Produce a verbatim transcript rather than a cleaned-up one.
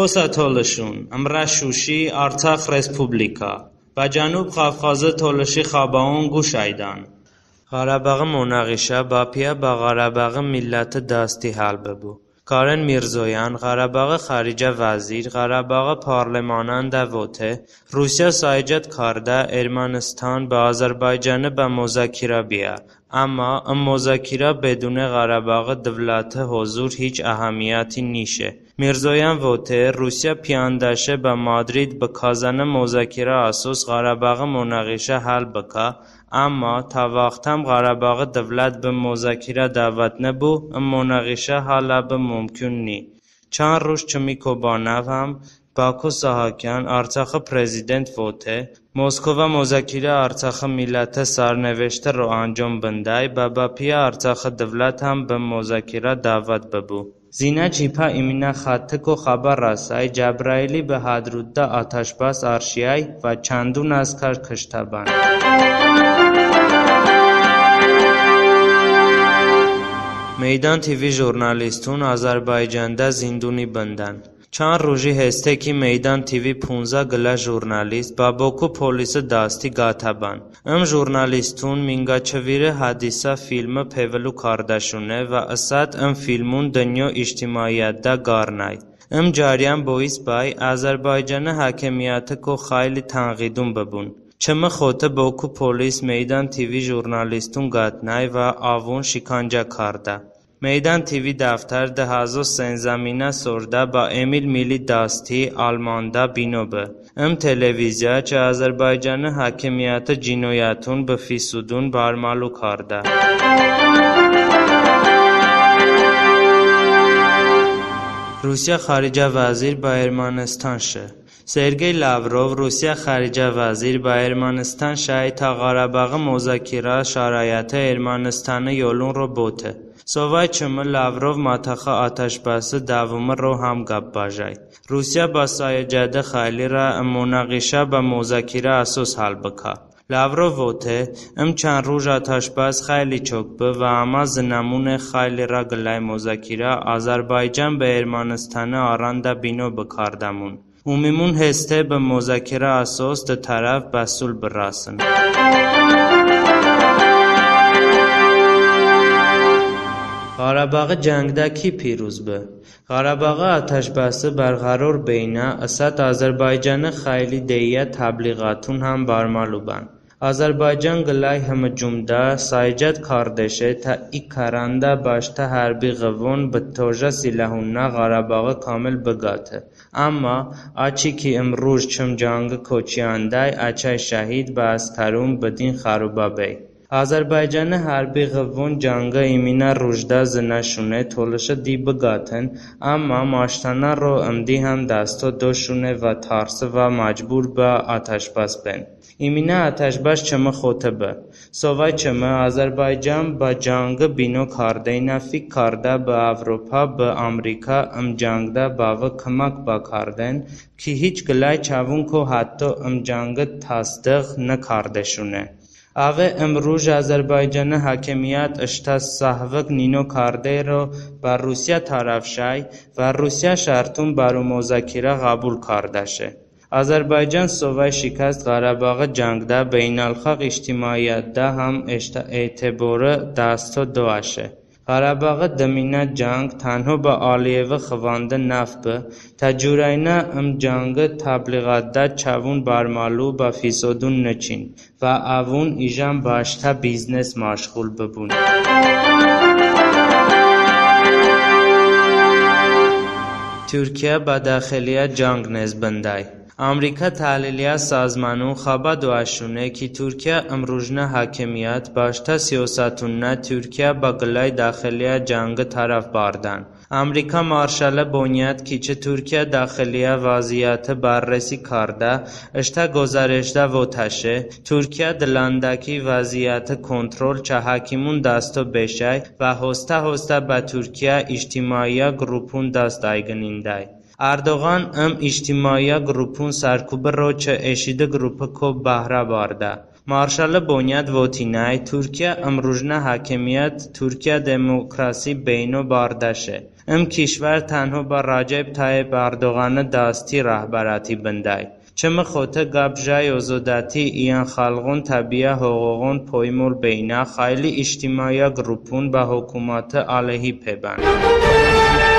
Xosə tolışun, ımrə Şuşi, Artsax Respublika, bə Cənub Kavkazi tolışi xəbəon quş aydən. Ğarabaği monağişə bəpiyə bə Ğarabaği milləti dasti həl bıbu. Karen Mirzoyan, Ğarabaği xaricə vəzir, Ğarabaği parlemanədə vote, Rusiya sa icad kardə Ermənıstan bə Azərbaycani bə mozakirə biyə. Əmma ım mozakirə bedunə Ğarabaği dıvləti hozur hiç əhəmiyyəti nişe. Mirzoyan vote, Rusiya piyəndəşe bə Madrid bı Kazani mozakirə əsos Ğarabaği monağişə həl bıkə, əmma tə vaxtəm Ğarabaği dıvlət bı mozakirə dəvət nıbu, ım monağişə həl bı mumkun ni. Çan ruj çımiku bənav həm Baku Sahakyan, Artsaxi prezident vote, Moskvə mozakirə Artsaxi milləti sərnıvıştero əncom bınday, bə bəpiyə Artsaxi dıvlət həm bı mozakirə dəvət bıbu. Zinə çipə iminə xətku xəbər rəsəy, Cəbraili bı Hadrutdə ataşbəs arşiyəy və çandun əskər kıştə bən. Meydan TV jurnalistun Azərbaycanədə zinduni bındən. Çan ruji heste ki, Meydan TV punzə qılə jurnalist bə Boku polisi dasti qətə bən. Im jurnalistun Minqəçeviri hadisə filmi pevılu kardəşune və ısət ım filmun dınyo ictimaiyətədə qarnəy. Im cəryan bois bəy Azərbaycani hakimiyyətiku xəyli tənğidun bıbun. Çımi xoto Boku polis Meydan TV jurnalistun qətnəy və əvun şikanjə kardə. Meydan TV dəftər dı həzo senzəminə sorədə bə Emil Mili dasti Almandə bino bı. Im televiziya çı Azərbaycani hakimiyyəti cinoyətun bı fisodun bərmalu kardə. Rusiya xaricə vəzir bə Ermənıstan şe. Sergey Lavrov, Rusiya xaricə vəzir, bə Ermənıstan şəy tə Ğarabaği mozakirə şərayəti Ermənıstani yolunro bote. Sovay çımi Lavrov mataxi ataşbəsi dəvomiro həm qəp bəjəy. Rusiya bə sayə cədə xəyli rə ım monağişə bə mozakirə əsos həl bıkə. Lavrov vote, ım çan ruj ataşbəs xəyli çok bı və əmə zınəmune xəyli rə qıləy mozakirə Azərbaycan bə Ermənıstani arəndə bino bıkardəmun. Umimun heste bı mozakirə əsos dı tərəf bə sulh bırəsın. Ğarabaği cəngədə ki piruz bı? Ğarabaği ataşbəsi bərğəror beynə ısət Azərbaycani xəyli deyə təbliğatun həm bərmalu bən. Azərbaycan qıləy hımıcumdə sa icad kardəşe tə i kərəndə bəştə hərbi ğıvvon bı tojə silahunə Ğarabaği kamil bıqəti. Əmma əçəy ki ım ruj çım cəngi koçiyəndəy, əçəy şəhid bə əskərun bıdin xərubə bey. Azərbaycani hərbi ğıvvon cəngi iminə rujdə zınəşune tolışi di bıqətın, əmma maştənəro ımdi həm dasto doşune və tarsi və məcbur bə ataşbəs ben. İminə ataşbəs çımi xoto bı. Sovay çımi Azərbaycan bə cəngi bino kardeynə fik kardə bı Avropa, bı Amrika ım cəngədə bəvı kımək bəkarden ki hiç qıləy çəvunku hətto ım cəngi təsdığ nıkardəşune. Əve ımruj Azərbaycani hakimiyət ıştə səhvıq nino kardero bə Rusiya tərəf şəy və Rusiya şərtun bəro mozakirə ğəbul kardəşe. Azərbaycan sovay şikəst Ğarabaği cəngədə beynəlxalq ictimaiyətədə həm ıştə etibori dasto doəşe. Ğarabaği dıminə cəng tənho bə Əliyevi xıvandi nəf bı, tə curəynə ım cəngi təbliğatədə çəvun bərmalu bə fisodun nıçin və əvun ijən bəştə biznes məşğul bıbun. Turkiyə bə daxiliyə cəng nez bındəy. Amrika təhliliyə sazmanun xəbə doəşune ki Turkiyə ımrujnə hakimiyət bəştə siyosətunə Turkiyə bə qıləy daxiliyə cəngi tərəf bardən. Amrika Marşali bonyad ki çı Turkiyə daxiliyə vəziyəti bərrəsi kardə ıştə qozarışdə votəşe, Turkiyə dıləndəki vəziyəti kontrol çə hakimun dasto beşəy və hostə-hostə bə Turkiyə ictimaiyə qrupun dast ayqınindəy. Ərdoğan ım ictimaiyə qrupun sərkubiro çı eşidi qrupiku bəhrə bardə. Marşalı Bonyad votinəy, Turkiyə ımrujnə hakimiyət, Turkiyə demokrasi beyno bardəşe. Im kişvər tənho bə Rəcəb Tayyib Ərdoğanı dasti rəhbərəti bındəy. Çımı xotə qəp jəy ozodəti iyən xəlğon təbiə hoğoğon poymol beynə, xəyli ictimayə qrupon bə hokumətı ələhi pebən.